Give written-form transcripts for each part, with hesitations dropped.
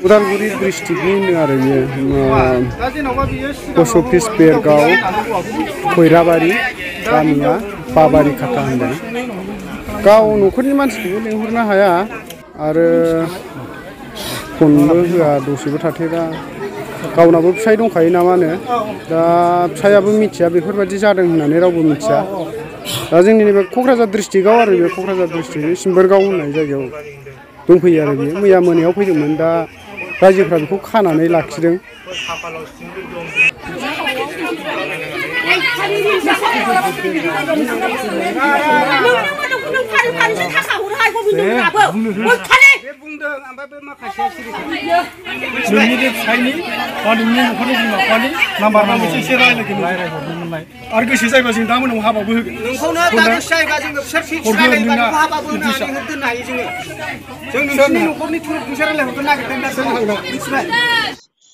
उदालगुरि डिस्ट्रिक्टनि आरो post office Bergaon Khairabari गामिया बाबारि खाथा होनदों गाव न'खरनि मानसिखौबो लिंहरनो हाया आरो फनबो होआ दसेबो थाथेरा गावनाबो फिसाय दंखायो नामानो दा फिसायाबो मिथिया बेफोरबायदि जादों होननानै रावबो मिथिया दा जोंनि नैबे क'क्राझार डिस्ट्रिक्टआव आरो बे क'क्राझार डिस्ट्रिक्टनि सिम्बोरगाव होननाय जायगायाव दंफैयो आरो बेयो मैया मोनायाव फैदोंमोन दा रायजोफ्रा बेखौ खानानै लाखिदों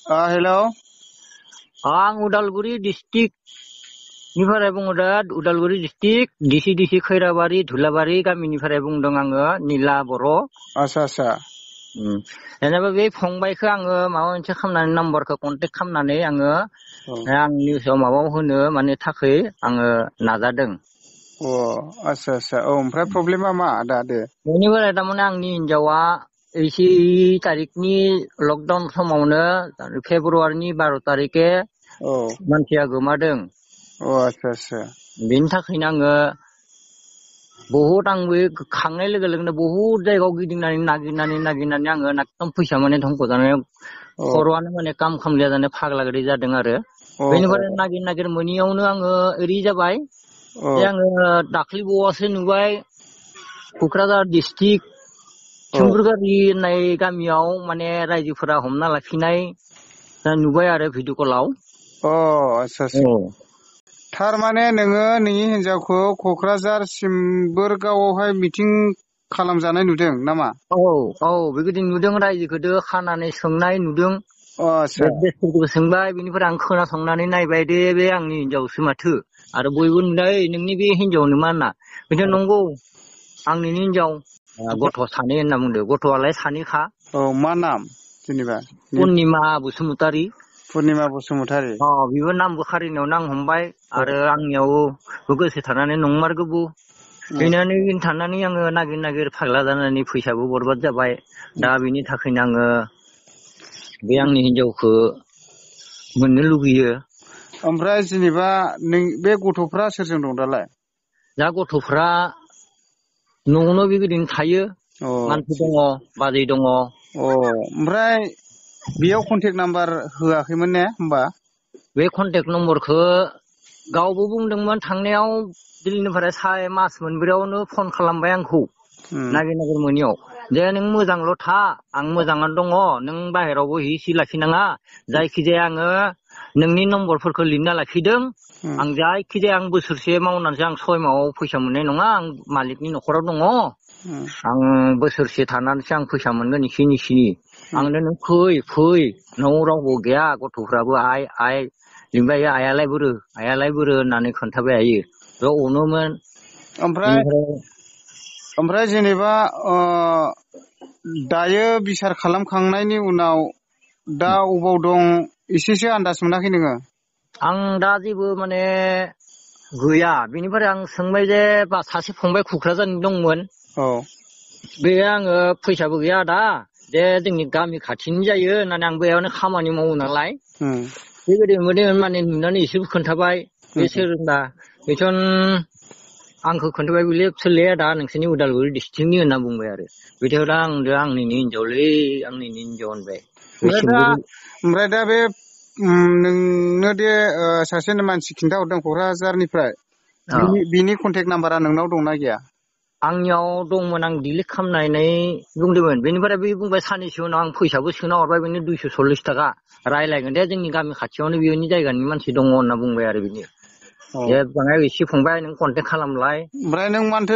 हेलौ आं उदालगुरि डिस्ट्रिक्ट निफ्राय बुङो दा उदालगुरि डिस्ट्रिक्ट डिसि खैराबारि धुलाबारि गामिनिफ्राय बुंदों आङो निला बर' आसा जेनेबा बे फंबायखौ आङो माबा मोनसे खालामनानै नाम्बारखौ कन्टेक्ट खालामनानै आङो आं निउसाव माबा होनो माने थाखाय आङो नाजादों आसा औ ओमफ्राय प्रब्लेमा मा दा दे बेनिफ्राय थारमाने आंनि हिनजावा 8 तारिखनि लकडाउन समावनो फेब्रुवारिनि 12 तारिखे मानसिया गोमादों आसा बेनि थाखायनो आङो बहुत आंबो खांनाय लोगो लोगोनो बहुत जायगायाव गिदिंनानै नागिरनानै आङो एकदम फैसा माने धंख' जानाय खर'आनो माने काम खामलिया जानाय फाग्ला गदै जादों आरो बेनिफ्राय नागिर मोनियावनो आङो ओरै जाबाय जे आङो दाख्लै बावासो नुबाय क'क्राझार डिस्ट्रिक्ट सिम्बोरगारि होननाय गामियाव माने रायजोफोरा हमना लाखिनाय नुबाय आरो भिडिअ कलाव आसा थारमाने नोङो नोंनि हिनजावखौ क'क्राझार सिम्बोरगावआवहाय मिटिं खालामजानाय नुदों नामा बेबायदि नुदों रायजोखौदो खानानै सोंनाय नुदों देशफोरखौ सोंबाय बेनिफ्राय आं खोनासंनानै नायबाय दे बे आंनि हिनजावसो माथो आरो बयबो नुबाय नोंनि बे हिनजावनो मा होनना बेथ' नंगौ आंनि हिनजाव गथ' सानै होनना बुंदों गथ'आलाय सानैखा मा नाम जेनेबा पुर्निमा बसुमतारी बेबो नामबो खारिनायावनो आं हमबाय आरो आंनियावबो गोसो थानानै नंमारगौबो फैनानै थानानै आङो नागिर फाग्ला जानानै फैसाबो बरबाद जाबाय दा बेनि थाखायनो आङो बे आंनि हिनजावखौ मोननो लुगैयो ओमफ्राय जेनेबा नों बे गथ'फ्रा सोरजों दं दालाय दा गथ'फ्रा न'आवनो बेबायदिनो थायो मानसि दङ बाजै दङ ओमफ्राय बेयाव कन्टेक्ट नाम्बार होआखैमोन ने होमबा बे कन्टेक्ट नम्बरखौ गावबो बुंदोंमोन थांनायाव दिल्लीनिफ्राय मास मोनब्रैयावनो फन खालामबाय आंखौ नागिर मोनियाव जे नों मोजांल' था आं मोजाङानो दङ नों बाहेरावबो हि लाखिनाङा जायखिजाया आङो नोंनि नम्बरफोरखौ लिरना लाखिदों आं जायखिजाया आं बोसोरसे मावनानैसो आं 6 माहाव फैसा मोननाय नङा आं मालिकनि न'खराव दङ आं बोसोरसे थानानैसो आं फैसा मोनगोन इसिनि आंनो नों फै न'आव रावबो गैया गथ'फ्राबो आइ लिंबाय आइयालाय बोरो होननानै खोन्थाबाय हायो बेयाव अनोमोन ओमफ्राय जेनेबा दायो बिसार खालामखांनायनि उनाव दा अबाव दं एसेसो आन्दाज मोनाखै नोङो आं दा जेबो माने गैया बेनिफ्राय आं सोंबाय जे सासे फंबाय क'क्राझारनि दंमोन बे आङो फैसाबो गैया दा जे जोंनि गामि खाथिनि जायो होननानै आं बेयावनो खामानि मावो नालाय बेबायदि माने नुनानै एसे खोन्थाबाय बे सोर होनबा बेसन आंखौ खोन्थाबाय बेले सोरलै दा नोंसोरनि उदालगुरि डिस्ट्रिक्टनि होनना बुंबाय आरो बिदियाव दा आंनि हिनजावलै आंनि हिनजाव होनबाय ओमफ्राय दा बे नोंनो नोंनो दे सासे मानसि खिन्थाहरदों क'क्राझारनिफ्राय बिनि कन्टेक्ट नाम्बारा नोंनाव दंना गैया? आंनियाव दंमोन, आं डिलिट खालामनानै बुंदोंमोन। बेनिफ्राय बे बुंबाय साननैसो उनाव आं फैसाबो सोना हरबाय बेनो 240 थाखा रायलायगोन दे जोंनि गामि खाथियावनो बेनि जायगानि मानसि दङ होनना बुंबाय आरो बिनि। जे बाङाय एसे फंबाय नों कन्टेक्ट खालामलाय। ओमफ्राय नों मानोथो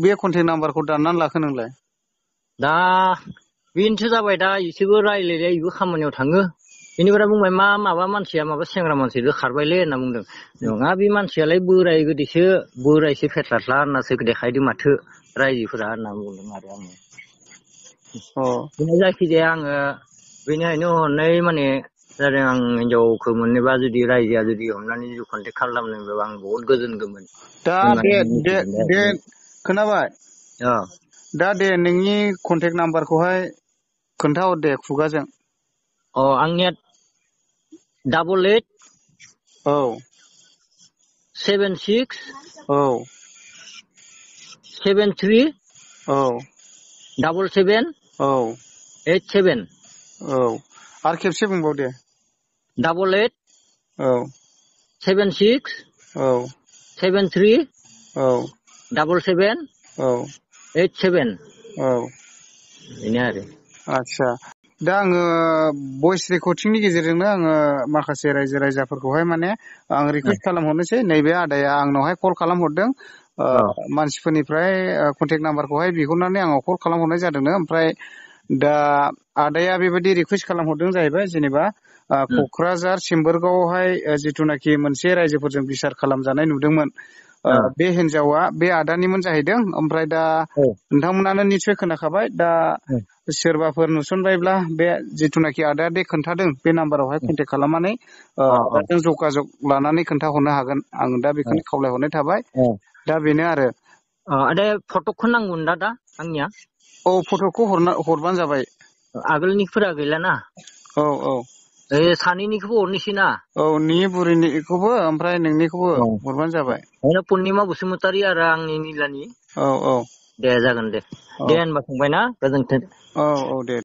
बे कन्टेक्ट नाम्बारखौ दाननानै लाखो नोंलाय? दा बेनोसो जाबाय, दा एसेबो रायलायलाय बेबो खामानियाव थाङो। बेनिफ्राय बुंबाय माबा मानसिया माबा सेंग्रा मानसिजों खारबायलै होनना बुंदों। नङा, बे मानसियालाय बोराय गोदैसो, बोरायसो फेथ्लाथ्ला होननासो देखायदों माथो रायजोफोरा होनना बुंदों आरो आङो। जायखिजाया आङो बेनिखायनो हरनाय माने जादों, आं हिनजावखौ मोननोबा जुदि रायजोआ जुदि हमनानै जुदि कन्टेक्ट खालामनोबा आं बहुत गोजोनगौमोन। दा दे खोनाबाय? दा दे नोंनि कन्टेक्ट नाम्बारखौहाय खोन्थाहर दे खुगाजों। आंनिया 88 76 73 77 87 आरो खेबसे बुंबाव दे। 88 76 73 77 87 बेनो आरो। आदसा, दा आङो भइस रेकर्डिंनि गेजेरजोंनो आङो माखासे रायजो राजाफोरखौहाय माने आं रिकुवेस्ट खालामहरनोसै। नैबे आदाया आंनावहाय कल खालामहरदों, मानसिफोरनिफ्राय कन्टेक्ट नाम्बारखौहाय बिहरनानै आंनाव कल खालामहरनाय जादोंनो। ओमफ्राय दा आदाया बेबायदि रिकुवेस्ट खालामहरदों जाहैबाय, जेनेबा क'क्राझार सिम्बोरगावआवहाय जिथुनाखि मोनसे रायजोफोरजों बिसार खालामजानाय नुदोंमोन, बे हिनजावा बे आदानिमोन जाहैदों। ओमफ्राय दा नोंथांमोनानो निस्सय खोनाखाबाय। दा सोरबाफोर नुसनबायब्ला बे जिथुनाखि आदाया दे खोन्थादों बे नाम्बारावहाय कन्टेक्ट खालामनानै आदाजों जगाजग लानानै खोन्थाहरनो हागोन। आं दा बेखौनो खावलायहरनाय थाबाय। दा बेनो आरो। आदा फटकखौ नांगौन दा आंनिया? फटकखौ हरबानो जाबाय। आगोलनिफोरा गैलाना? औ सानैनिखौबो हरनोसै ना? नोंनि बुरैनिखौबो ओमफ्राय नोंनिखौबो हरबानो जाबाय। पुर्निमा बसुमतारी आरो आंनि निलानि। औ दे जागोन दे। दे होनबा फंबाय ना, गोजोन्थों। औ दे।